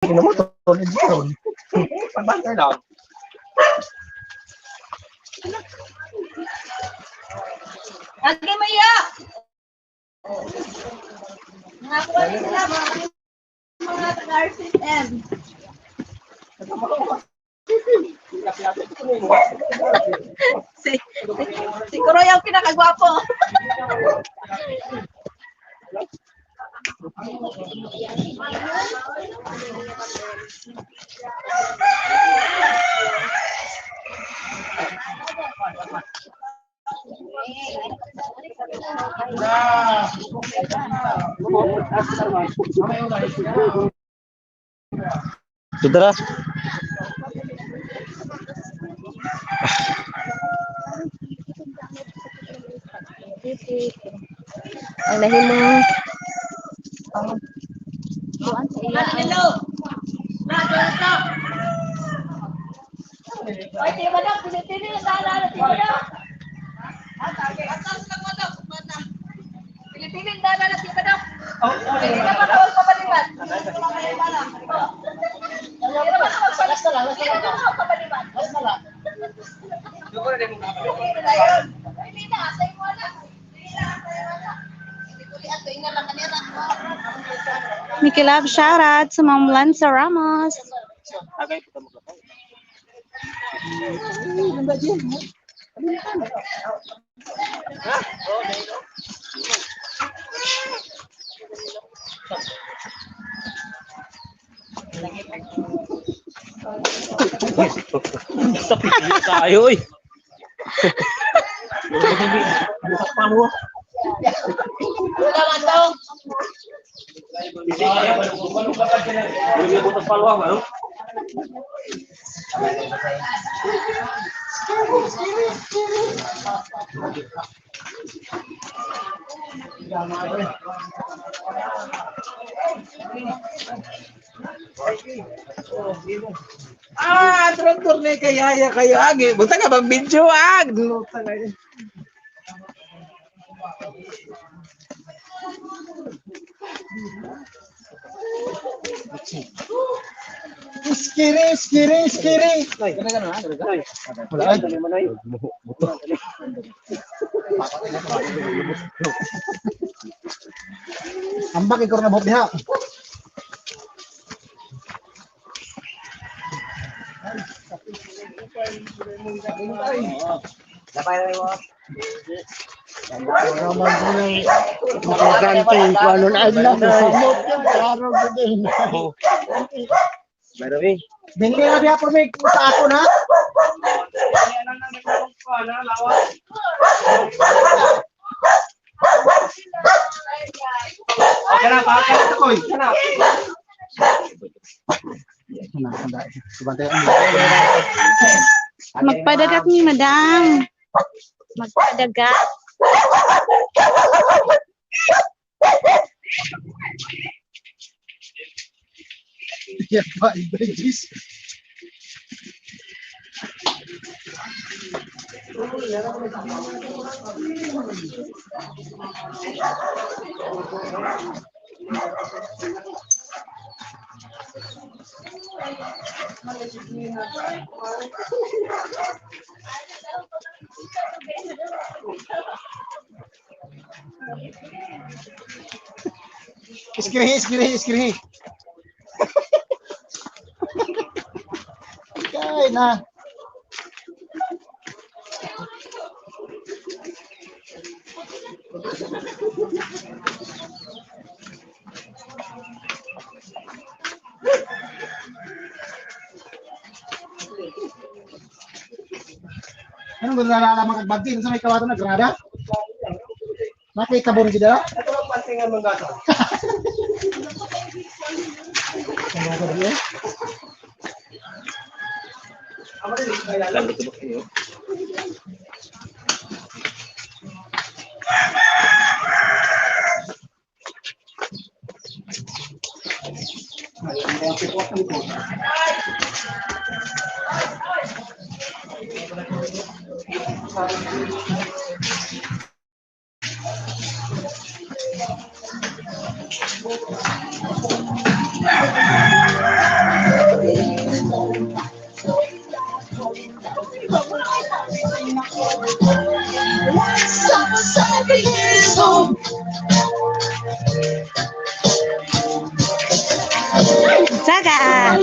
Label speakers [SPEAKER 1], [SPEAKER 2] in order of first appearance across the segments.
[SPEAKER 1] Sino mo tulad yun? Pag-banter lang.
[SPEAKER 2] Lagi mo iya! Nakakuha na sila mga taga-RCM. Si Kuroy ang pinakagwapo.
[SPEAKER 1] Sudara.
[SPEAKER 2] Ang nahimong Hello. Ay, di ba na? Pinipili na sana na, di ba na? Atas lang wala, kumana. Pilipili na na, di ba na? Hindi na makawal pabaliman. Hindi na makawal pabaliman. Hindi na, asay mo na. Hindi na, asay mo na.
[SPEAKER 3] Miki Love, shoutout sa Ma'am Lanza Ramos.
[SPEAKER 1] Sa pili tayo eh. Bukas pa mo.
[SPEAKER 2] Wala man daw.
[SPEAKER 1] Butas paluang ano?
[SPEAKER 4] Ah, traktor ni kaya ya kayo agi. Buta ka bang video ag. Luta na. Iskiri, iskiri, iskiri. Wala ay. Ambak ikor na buhok diha. Bili na diha por may sa ako na.
[SPEAKER 3] Magpadagat ni Madam. Magpadagat.
[SPEAKER 4] Yeah, bye, bridges. Iskirihi, iskirihi, iskirihi. Kay na. Anong gano'n kag bagti? Sa may kawatan na granada? Nakita mo rin sila?
[SPEAKER 1] Ito ang pantingan mong gato.
[SPEAKER 3] Dagat.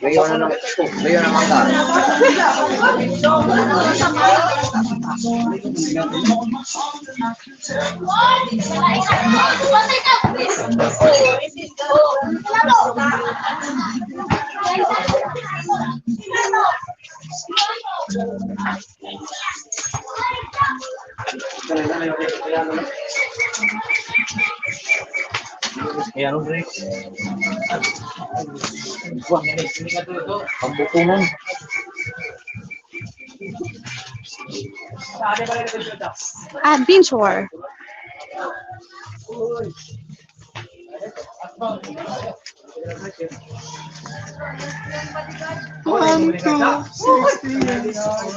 [SPEAKER 5] Ngayon naman ka.
[SPEAKER 1] Ayan, Andre. Pambukungon.
[SPEAKER 3] Adventure.
[SPEAKER 4] One, two, 60 years old.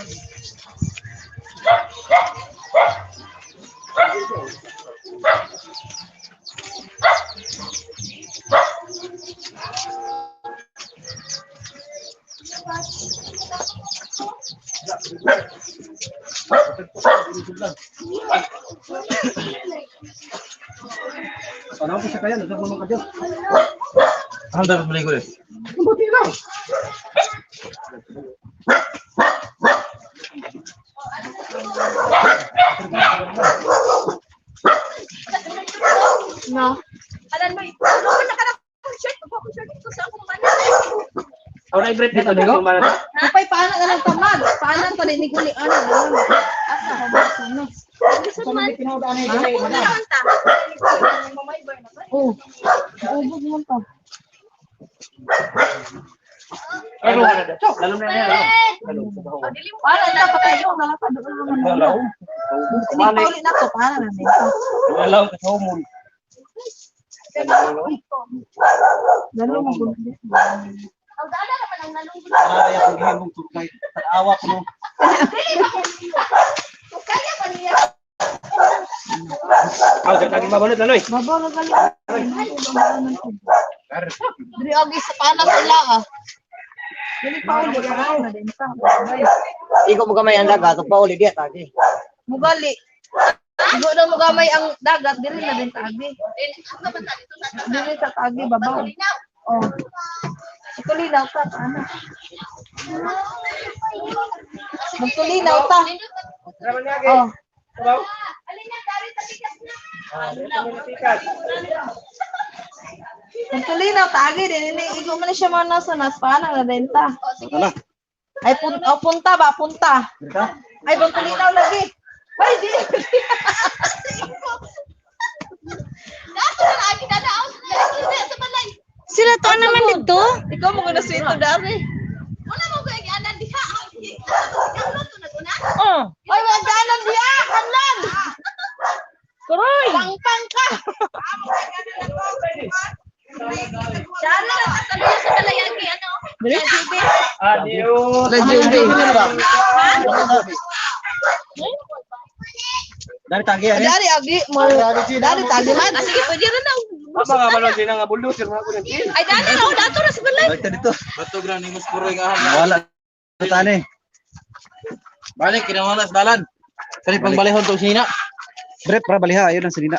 [SPEAKER 1] Ano ko siya kaya? Nagkaroon ka dyan. Ano dapat maligo eh? Mabuti lang.
[SPEAKER 3] No.
[SPEAKER 2] Alam mo, ano ko naka shirt, ako shirt ko sa akong man.
[SPEAKER 1] Ako na i-brief dito, Digo?
[SPEAKER 2] Napay paana na lang taman. Paana pa rin ni guli ano. Asa ko no.
[SPEAKER 4] Sa mga tinuod ani kay
[SPEAKER 2] Ano naman ta?
[SPEAKER 3] Oh. Ubog mo to.
[SPEAKER 1] Ano na dito? Lalo na yan.
[SPEAKER 2] Paana na pa kayo na pa doon.
[SPEAKER 1] Lalo.
[SPEAKER 2] Hindi pa ulit na to, paana na dito.
[SPEAKER 1] Lalo ka humon.
[SPEAKER 2] Lalo mo gud.
[SPEAKER 1] Ay, ako gihimong turkay. Tanawa ko no. Ah, dagdag mabalot laloy.
[SPEAKER 2] Baba na gali. Diri agi sa paana sa ila ah. Dili pa ulit na din ta.
[SPEAKER 5] Ikaw mo gamay ang dagat, pa uli diya tagi.
[SPEAKER 2] Mugali. Igo na mugamay ang dagat diri na din tagi. Diri sa tagi babaw. Oh. Tulinaw ta ana. Magtulinaw ta. Oh. Magtulinaw ta agi din ini igo man siya mga nasa nas paana na din ta. Ay oh, punta ba punta. Ay magtulinaw lagi. Ay di.
[SPEAKER 3] Sila to naman dito.
[SPEAKER 2] Ikaw mo guna sa ito dari. Oh. Ay wag diha kanlan. Kuroy. Pangpang ka.
[SPEAKER 1] Adios.
[SPEAKER 4] Dari tagi ani.
[SPEAKER 2] Dari agi mo. Dari tagi man.
[SPEAKER 6] Sige, pwede rin na.
[SPEAKER 1] Apa nga balon din nga bulldozer nga ko nang
[SPEAKER 6] Ay, dali na. Dato na sa balay.
[SPEAKER 4] Balik ta dito.
[SPEAKER 7] Bato grani mas puroy nga aham.
[SPEAKER 4] Wala. Tani.
[SPEAKER 7] Balik kinawala sa dalan. Kani pangbalihon to sinina.
[SPEAKER 4] Brep para baliha ayon ang sinina.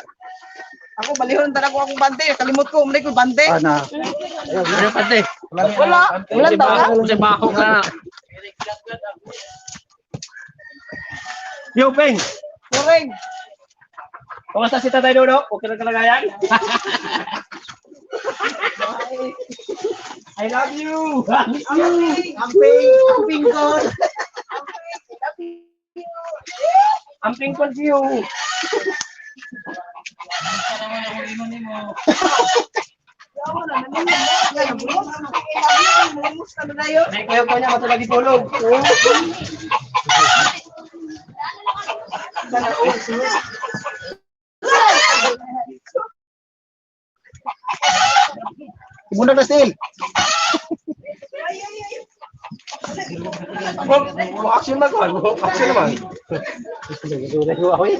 [SPEAKER 2] Ako balihon talaga akong bante. Kalimot ko umli ko bante.
[SPEAKER 4] Ah na.
[SPEAKER 1] Ano pante?
[SPEAKER 2] Wala. Wala daw ka.
[SPEAKER 1] Kasi bako ka. Yo, Peng.
[SPEAKER 2] Goreng.
[SPEAKER 1] Kumusta si Tatay Dodo? Okay lang kalagayan? I love you. I miss you.
[SPEAKER 4] Amping, amping ko.
[SPEAKER 1] Amping ko you. May kuya ko niya matulagi tulog.
[SPEAKER 4] Ibundag na stil.
[SPEAKER 1] Mo action man ko, mo action naman. Ako eh.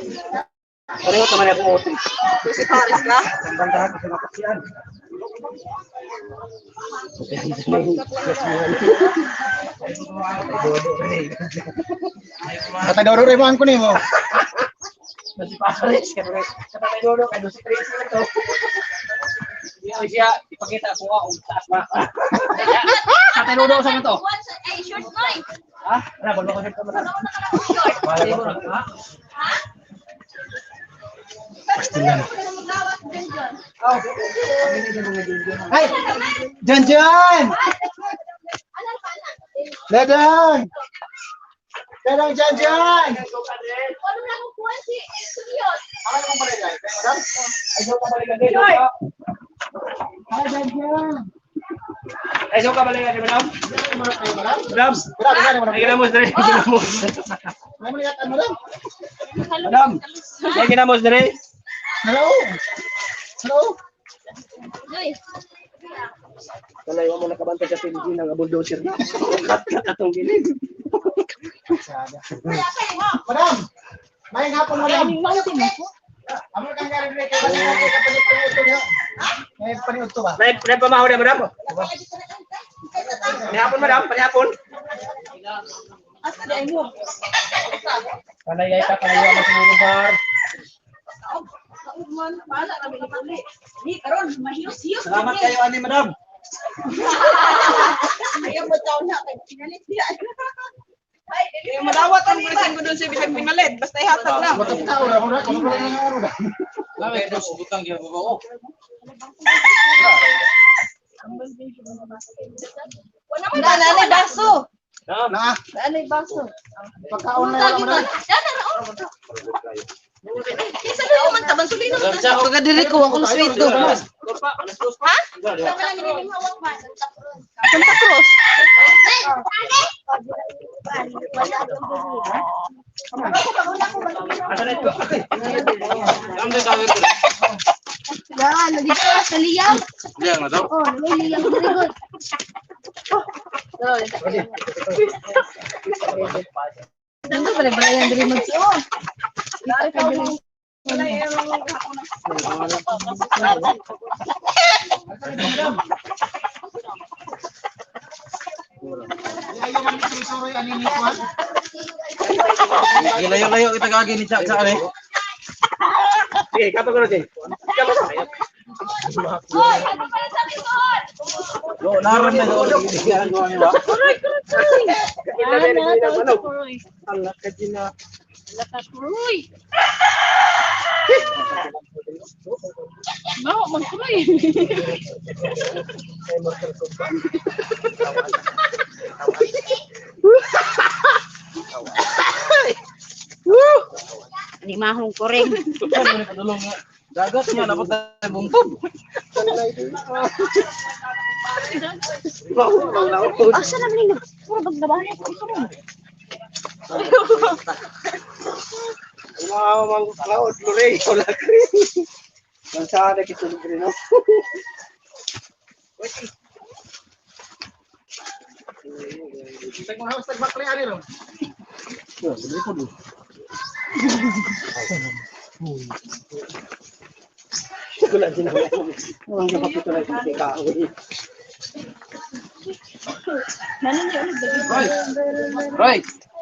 [SPEAKER 1] Pareho naman ako.
[SPEAKER 2] Si Paris na.
[SPEAKER 4] Ang bandahan kasi makaksiyan. Patay doro rin mo ang kunin mo.
[SPEAKER 1] Si Paris, katay doro kay si Tracy to. Hindi siya ipakita ko nga og taas ba. Katay doro sa to.
[SPEAKER 6] Ay, short noy.
[SPEAKER 1] Ha? Wala ba ko short man. Ha?
[SPEAKER 4] Pastilan. Ay! Jan Jan! Dadang! Dadang Jan Jan!
[SPEAKER 6] Ano na akong kuwan si Suyot?
[SPEAKER 4] Ay, Jan Jan!
[SPEAKER 1] Ay, so ka balikan ni Madam? Madam. Ay, ginamos dere, ginamos.
[SPEAKER 4] Ay, maliat, madam.
[SPEAKER 1] Madam. Ay, ginamos dere.
[SPEAKER 4] Hello! Hello!
[SPEAKER 6] Noy.
[SPEAKER 1] Kanay mo nakabantay sa PNG ng bulldozer na. Kat atong gilid.
[SPEAKER 4] Madam! May hapon, madam. Amo kang galing rin kay niyo. May paniud to ba?
[SPEAKER 1] May pamaho na, madam. Panihapon, madam, panihapon. Kanay ay ka kanay mo sa lugar. Salamat kayo ani, madam.
[SPEAKER 6] Ayaw mo daw na kay pinalit niya.
[SPEAKER 8] Kaya madawat ang bulisan ko dun sa bisag pinalit. Basta ihatag lang.
[SPEAKER 4] Matag tao ra mo na kung wala nang ano ba.
[SPEAKER 7] Lami dos butang gyud ko.
[SPEAKER 2] Na, nanay baso.
[SPEAKER 4] Na,
[SPEAKER 2] Nanay baso.
[SPEAKER 4] pagkaon na lang madam.
[SPEAKER 6] Kaysa doon naman taban sulay naman.
[SPEAKER 2] Pagka diri ko akong sweet do.
[SPEAKER 6] Ha?
[SPEAKER 2] Santa Cruz.
[SPEAKER 6] Yan, dito sa liyang.
[SPEAKER 7] Diyan na daw.
[SPEAKER 6] Oh, may liyang diri gud.
[SPEAKER 2] Nandun pala Brian diri magsuo.
[SPEAKER 4] Ayaw man suroy ani ni kuan.
[SPEAKER 7] Layo-layo kita gagi ni Cha Cha ani.
[SPEAKER 1] Sige, kapag ko na sige.
[SPEAKER 6] Hoy, ano pala sabi ko?
[SPEAKER 7] Yo, naran na do.
[SPEAKER 1] Allah ka dina.
[SPEAKER 6] Uy.
[SPEAKER 8] No, magtuloy.
[SPEAKER 3] Di mahong kuring.
[SPEAKER 7] Dagat niya dapat tayo bungtod.
[SPEAKER 3] Asa na man yung puro baglabahan ko ito rin.
[SPEAKER 1] Wow, mang cloud lure, wala kri. Mansada kitulog rin, no?
[SPEAKER 4] Tag mo house tag bakli ani ro.
[SPEAKER 1] Wala din ako. Ang kapito na kasi kahoy.
[SPEAKER 7] Roy. Roy.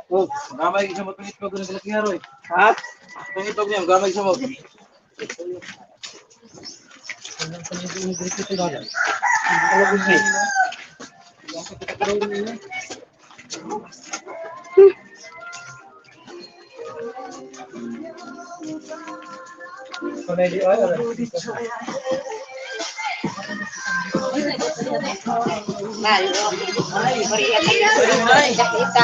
[SPEAKER 7] Oh, gamay sa mo pangitlog ng laki Roy.
[SPEAKER 1] Ha?
[SPEAKER 7] Pangitlog niya, gamay sa mo.
[SPEAKER 3] Kita.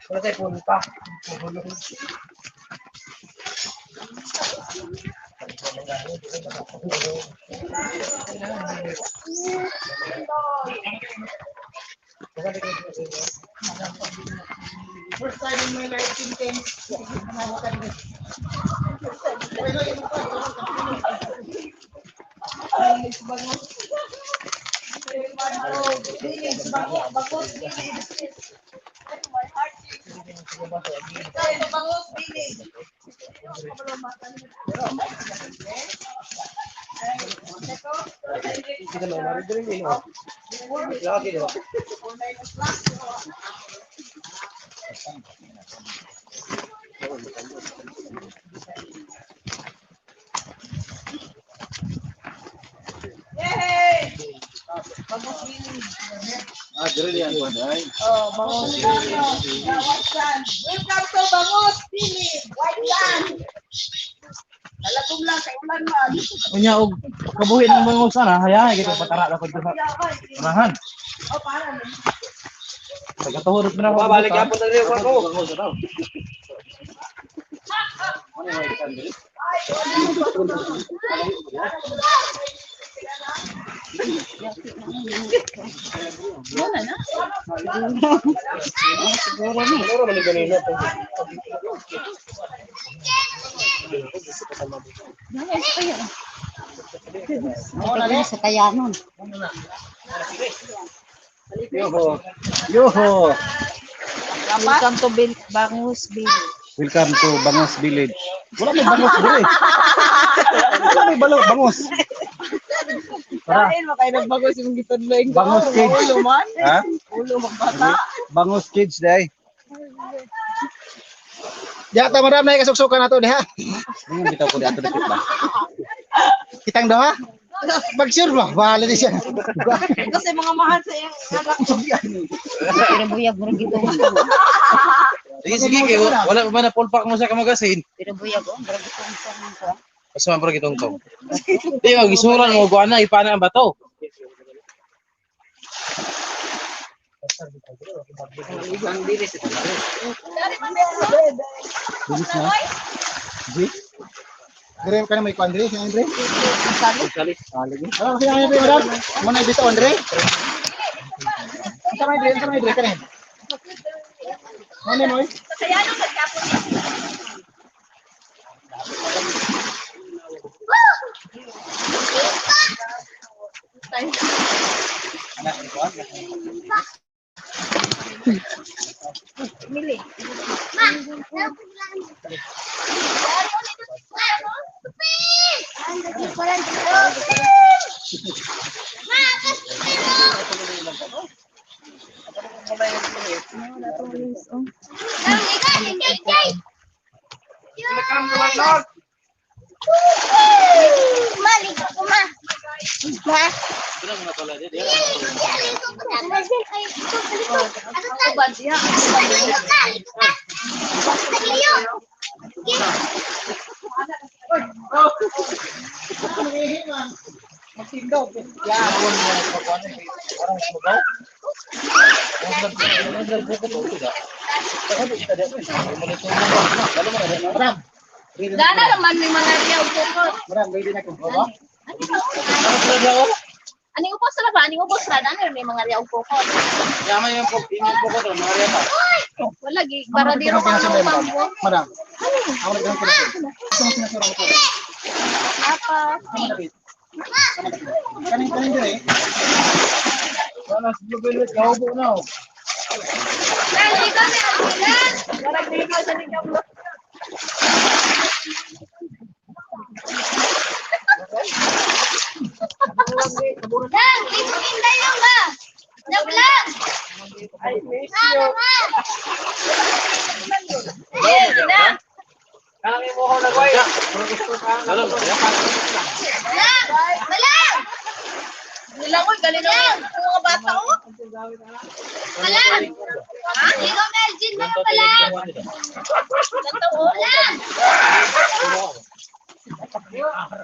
[SPEAKER 1] Wala tayo punta.
[SPEAKER 4] First time in my life thinking.
[SPEAKER 2] village Bangus Village. Welcome to Bangus Village. Yay! Bangus Village.
[SPEAKER 7] Ah, dire yan ko dai.
[SPEAKER 2] Oh, Bangus Village. White sand. Welcome to Bangus Village. White sand. Lalagom lang kay ulan man.
[SPEAKER 7] Unya og kabuhi ng mga sana, hayahay kita patara na ko sa unahan.
[SPEAKER 2] Oh, para.
[SPEAKER 7] Pagkatuhod na ako. Balik yapon na rin ako.
[SPEAKER 6] Wala na.
[SPEAKER 7] Siguro man ganina.
[SPEAKER 3] Sa kayanon.
[SPEAKER 7] Yoho. Yoho.
[SPEAKER 2] Welcome to Bangus Village.
[SPEAKER 7] Welcome to Bangus Village. Wala may bangus dire. Wala may balo, bangus. Tara.
[SPEAKER 8] Kain mo kayo nagbagos yung gitudlo yung
[SPEAKER 7] Bangus Kids.
[SPEAKER 8] Ulo man.
[SPEAKER 7] Ha?
[SPEAKER 8] Ulo magbata.
[SPEAKER 7] Bangus Kids day.
[SPEAKER 4] Diya ta madam na kasuksukan nato diha.
[SPEAKER 7] Ningon bitaw ko di ato dapit ba.
[SPEAKER 4] Kitang doha. Mag-sure ba? Bahala di siya.
[SPEAKER 2] Kasi mga mahal sa iyang anak.
[SPEAKER 3] Pero buyag mo rin gito.
[SPEAKER 7] Sige sige kay wala pa na pulpak mo sa kamagasin.
[SPEAKER 3] Pero buyag oh, murag gitong ko.
[SPEAKER 7] Basta man gitong to. Di mag isuran mo kuan na ipana ang bato.
[SPEAKER 4] Bilis na. G. Dire ka na may kuan dire, si Andre. Sali. Ah, si Andre madam. Mo na dito Andre. Sa may dire, sa may dire ka na. Ano mo?
[SPEAKER 6] Kaya nung pagkapon
[SPEAKER 2] Mili. Ubad siya.
[SPEAKER 4] Magtindog. Madam.
[SPEAKER 6] Dana naman may mga riyaw pukot.
[SPEAKER 4] Madam, ready na ko. Ba?
[SPEAKER 6] Aning ubos ra ba? Aning ubos ra dana may mga riyaw pukot.
[SPEAKER 7] Yaman yung pok, yung poko to, mga riya pa.
[SPEAKER 6] Wala gi baradiro kang lupang mo.
[SPEAKER 4] Madam. Ako nagdang ko. Gusto mo sinasura ko.
[SPEAKER 6] Apa?
[SPEAKER 4] Kanin kanin dire.
[SPEAKER 7] Wala sa Blue Velvet, kahubo na. oh.
[SPEAKER 2] Baradiro sa ligaw.
[SPEAKER 8] I miss you.
[SPEAKER 6] Nilangoy gali na yung mga bata oh. Totoo.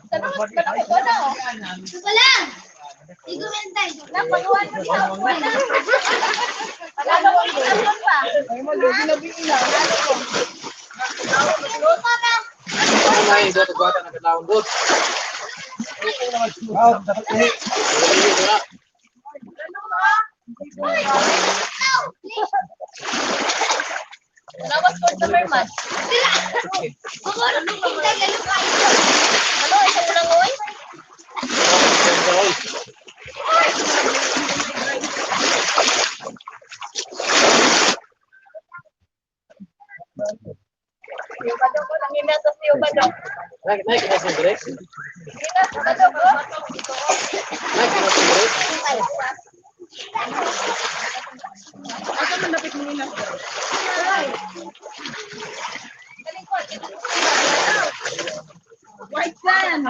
[SPEAKER 6] Tanong tanong ko na oh. Napaluan mo siya. Wala. Wala mo pa.
[SPEAKER 8] Ay, maglabi na.
[SPEAKER 7] Ano na yung dito gwata na kadlawon good.
[SPEAKER 4] Wow, dapat ini.
[SPEAKER 6] Lawas ko sa merman. Ano isang ulangoy?
[SPEAKER 8] Asa man dapit mo nila? White sand.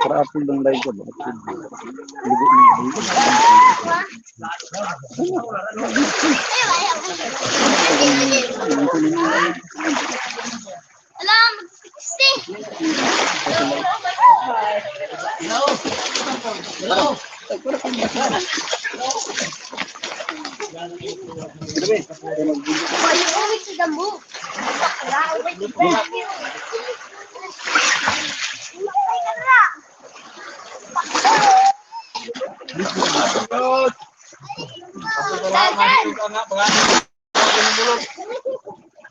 [SPEAKER 7] Para apple lang live ko ba? Ligo ni.
[SPEAKER 6] Alam, 60. Why you always see the move?